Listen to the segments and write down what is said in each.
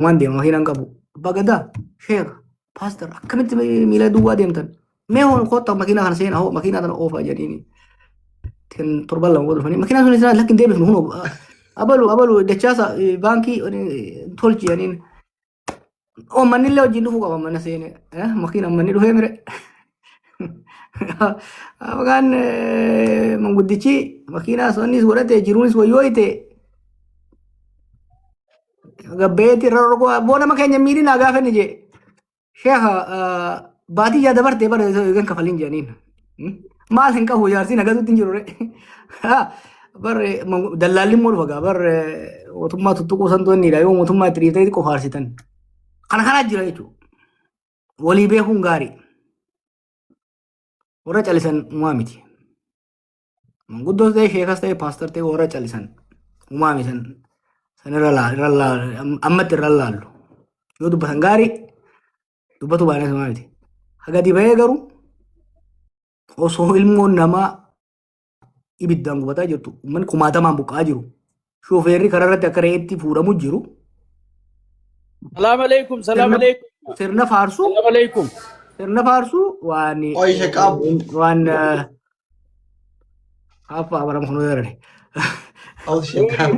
Waan deema makiinaan qabu. Abbaa Gadaa, sheeka, pastor, akkamitti miila duwwaa deemtan? Mee hoo kottaa makiinaa kana seenaa, hoo makiinaa kana oofaa jedhanii. Kan torban 2 booda dhufanii makiinaa sun isaan lakki hin deebifnu, hunoo abalu abalu dachaasa baankii tolchi jedhaniin. Uummanni illee wajjin dhufuu qaba mana seene. Makiina uummanni dhufee mire. Maqaan manguddichi makiinaa sonnis godhate, jiruunis wayyoo ite. Gabbeetti irra roqoo abboo nama keenya miidhinaa gaafa inni jee. Sheekha, baatii yaa dabartee bara eegan kafaliin jedhaniin. Maal hin qabu, jaarsi nagatutti hin jiru re. Bar dallaalli immoo dhufa gaa bar mootummaa tuttuquu santu inniidha, yoo mootummaa itti dhiiftee qofaarsitan. Kana kanaa jira jechuudha. Walii beekuun gaarii. Warra calisan uumaa miti. Manguddoos ta'e, sheekas ta'e, pastor ta'e, warra calisan uumaa miti. San irra ammatti irra laallu. Yoo dubbatan gaarii, dubbatu baay'ee uumaa miti. Haga diba'ee garuu osoo ilmoon namaa ibiddaan gubataa jirtu, uummanni kumaatamaan buqqa'aa jiru, shooferri karaa irratti akka re'eetti fuudhamu jiru. Salaam alaikum, salaam alaikum. Sirna faarsuu. Salaam alaikum. Sirna faarsuu waan Oi, sheekaab. waan haffa bara kun yarane. Awus sheekaab.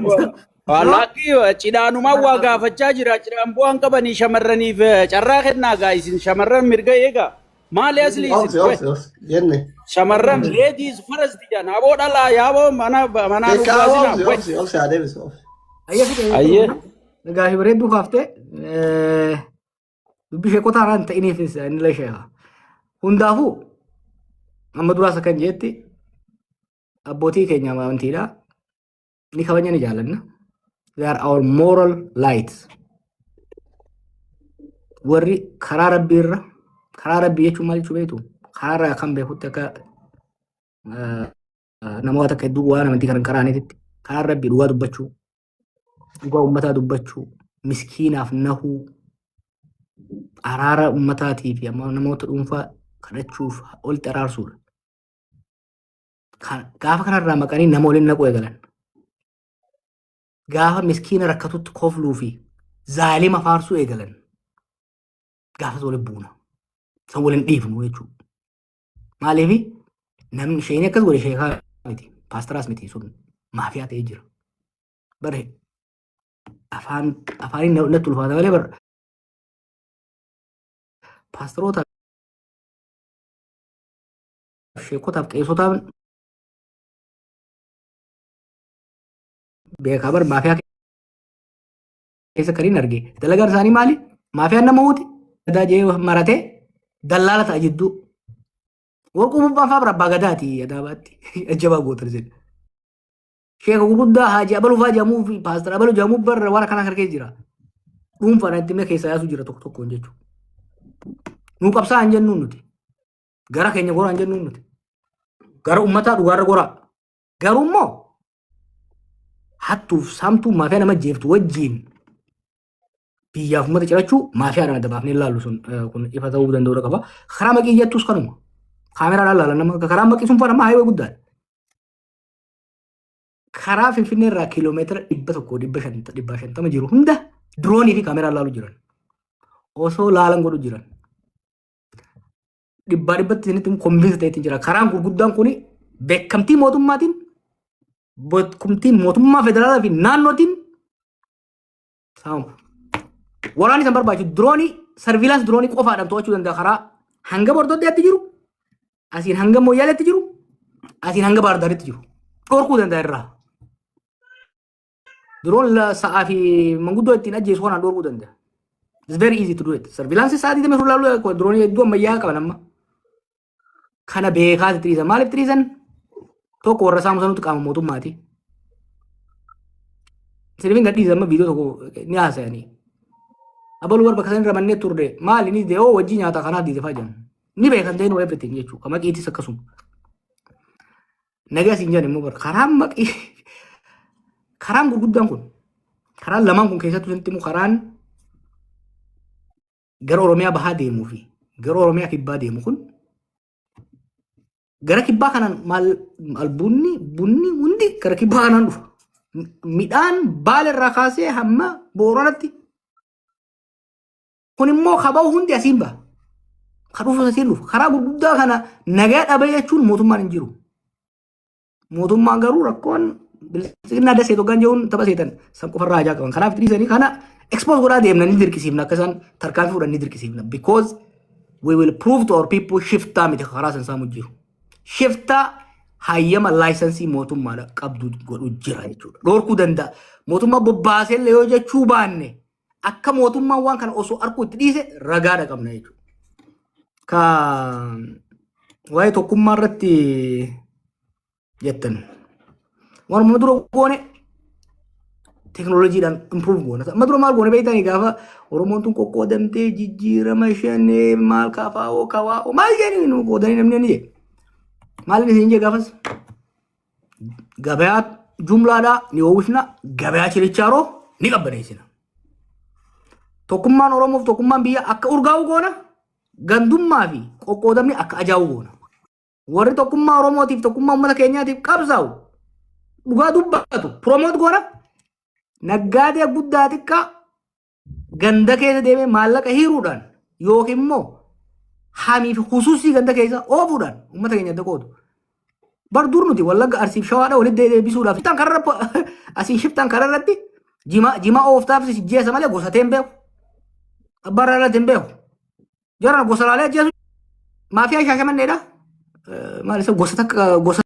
Wallahi cidhaanumaan waa gaafachaa jira. Cidhaan bu'aan qabanii shamarraniif carraa kennaa gaa, isin shamarran mirga eegaa. Maali asli isin? Obsi, obsi, obsi. Jenne. Shamarran ladies first jedhan. Aboo dhalaa yaaboo mana manaa nu Sheekaab baasinaa. obsi, obsi, obsi haa deebisu, obsi. Ayyee fixe. Ayyee. Gaafii bareedduu kaaftee, dubbii sheekotaa irraa hin ta'iniifis inni illee sheeka. Hundaafuu amma duraas akkan jeetti abbootii keenya amantiidha. Ni kabajna, ni jaallanna. They are our moral lights. Warri karaa rabbii irra, karaa rabbii jechuun maal jechuu beektu? Karaa irraa kan beekutti akka namoota akka hedduu waan amantii kana karaaniitti, karaa rabbii dhugaa dubbachuu, dhugaa uummataa dubbachuu, miskiinaaf nahuu, araara uummataatii fi amma namoota dhuunfaa kadhachuuf walitti araarsuudha. Gaafa kanarraa maqanii nama waliin naquu eegalan. Gaafa miskiina rakkatutti kofluu fi zaalima faarsuu eegalan. Gaafas waliin buuna. San waliin dhiifnu jechuudha. Maaliif namni isheen akkas godhe sheekaa miti, paastaraas miti, sun maafiyaa ta'ee jira. Bare afaan afaaniin natti ulfaata malee bara paastaroota, sheekotaaf qeesotaan beekaa bar maafiyaa keessa kan hin arge. Dalagaan isaanii maali? Maafiyaan nama huuti. Gadaa jee maratee dallaala ta'a jidduu. Warquu bubbaan fa'aa bira abbaa gadaati adaabaatti. Ajjabaa gootan isin. Sheeka gurguddaa Haaji Abaluu fa'aa jedhamuu fi Pastor Abaluu jedhamuu barra waan akkanaa kana keessa jira. Dhuunfaadhaan itti himee keessaa yaasuu jira tokko tokkoon jechuudha. Nuu qabsaa hin jennuun nuti. Gara keenya goraa hin jennuun nuti. Gara uummataa dhugaarra goraa. Garuu immoo hattuuf saamtuu maafiyaa nama jeeftu wajjiin biyyaaf uummata cirachuu maafiyaadhaan adda baafnee ilaallu sun kun ifa ta'uu danda'uu qaba. Karaa maqii jettus kanuma. Kaameraadhaan ilaalan nama karaa maqii sun faana highway guddaadha. Karaa Finfinnee irraa kiiloomeetira 100, 150 jiru hunda diroonii fi kaameraan laalu jiran. Osoo laalan godhu jiran. Dhibbaa dhibbatti isinitti convince ta'etti jira. Karaan gurguddaan kuni beekamtii mootummaatiin, beekamtii mootummaa federaalaa fi naannootiin saamamu. Waraanni isaan barbaachisu diroonii, surveillance diroonii qofaadhaan to'achuu danda'a karaa hanga Bordoddeetti jiru, asiin hanga Mooyyaaleetti jiru, asiin hanga Baardaaritti jiru. Dhorkuu danda'a irraa. Diroon sa'aa fi manguddoo ittiin ajjeesu kanaan dhorkuu danda'a. It's very easy to do it. Surveillance sa'aatii 24 laaluu diroonii hedduu ammayyaa qaban amma. Kana beekaati xiriisan. Maaliif xiriisan? Tokko warra saamu sanutti qaama mootummaati. Sirbiin gadhiisan amma viidiyoo tokko ni haasa'anii. Abaluu barba kasan irra mannee turre maali ni dee'oo wajji nyaata kanaaf diide fa'aa jedhan. Ni beekan ta'e everything jechuudha. Maqiitis akkasuma. Nagaa siin jedhan immoo bara karaan maqii, karaan gurguddaan kun, karaan lamaan kun, keessattuu sitti immoo karaan gara Oromiyaa bahaa deemuu fi gara Oromiyaa kibbaa deemu kun, gara kibbaa kanaan maal albuunni bunni hundi gara kibbaa kanaan dhufa. Midhaan Baala irraa kaasee hamma Booranatti. Kun immoo kaba'u hundi asiin baha. Ka dhufu asiin dhufu. Karaa gurguddaa kana nagaa dhabe jechuun mootummaan hin jiru. Mootummaan garuu rakkoon bilisignaa dasee tokkan jechuun tapha seetan san qofarraa ajaa qaban. Kanaaf dhiisanii kana expose godhaa deemna, ni dirqisiifna, akka isaan tarkaanfii fudhan ni dirqisiifna. Because we will prove to our people shiftaa miti karaa san saamu jiru. Shiftaa hayyama license mootummaadha qabdu godhu jira jechuudha. Dhorkuu danda'a. Mootummaa bobbaasee illee yoo jechuu baanne, akka mootummaan waan kana osoo arguu itti dhiise ragaadha qabna jechuudha. Ka waa'ee tokkummaa irratti jettan. Waanuma dura goone teekinooloojiidhaan improve goona. Amma dura maal goone beektanii? Gaafa Oromoon tun qoqqoodamtee jijjiirama shanee maal kafaa'oo kawaa'oo maal jedhanii nu qoodanii namni ni jedhe. Maal inni isin jee gaafas? Gabayaa jumlaadhaa ni oomishna, gabayaa chirichaaroo ni qabbaneessina. Tokkummaan Oromoof tokkummaan biyya akka urgaa'u goona. Gandummaa fi qoqqoodamni akka ajaa'u goona. Warri tokkummaa Oromootiif, tokkummaa uummata keenyaatiif qabsaa'u, dhugaa dubbatu promote goona. Naggaadee guddaa xiqqaa ganda keessa deemee maallaqa hiiruudhaan yookiin immoo hamii fi hususii ganda keessa oofuudhaan uummata keenya adda qoodu. Bar dur nuti Wallagga, Arsiif Shawaadha walitti deebisuudhaaf shiftaan karra asiin shiftaan karra irratti jima jima ooftaaf si jeessa malee gosa hin beeku. Abbaa irratti hin beeku. Jarana gosa laalee ajjeesu maafiyaa Shaashamanneedha. Maal isa gosa takka gosa